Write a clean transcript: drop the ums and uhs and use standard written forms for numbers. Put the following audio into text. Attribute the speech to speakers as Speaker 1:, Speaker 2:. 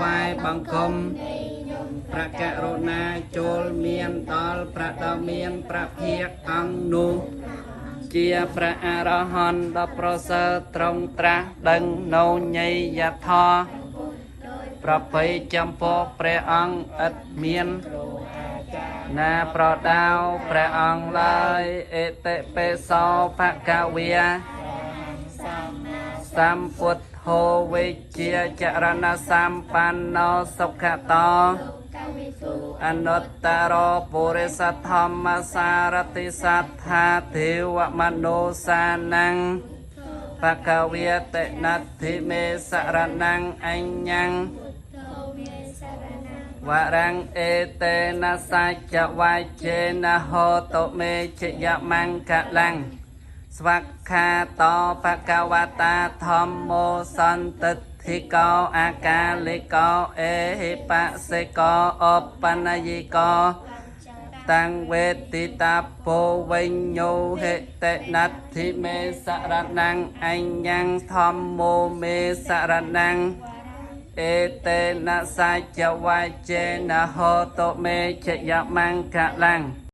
Speaker 1: វាយបង្គំព្រះករុណាចូលមានដល់ព្រះដ៏មានព្រះភិក្ខអង្គនោះ ជាព្រះអរហន្តដ៏ប្រសើរត្រង់ត្រាស់ដឹងនៅញយធម៌ប្របីចំពោះព្រះអង្គឥតមានណាប្រដៅព្រះអង្គឡើយអិតិបិសោភគវាសម្ពុទ្ធោវិជ្ជាចរណសម្បណ្ណោសុខតោ អនុត្តរោពុរិសធម្មសារតិសត្ថាទេវមនុសានੰបកវេតិណដ្ឋិមេសរណੰអញ្ញੰវរੰអេតេនសច្ចវាចេនហោតុមេជយមង្គលੰស្វក្ខាតោបកវតាធម្មោសន្តិទ្ធិកោអាកាលិកោអេហិបសិកោអបនយិកោតាំងវេទិតាពោវិញ្ញោហិតិណដ្ឋិមេសរណੰអញ្ញੰធម្មោមេសរណੰអេតេនសច្ចវាចេនហោតុមេជយមង្គលੰ។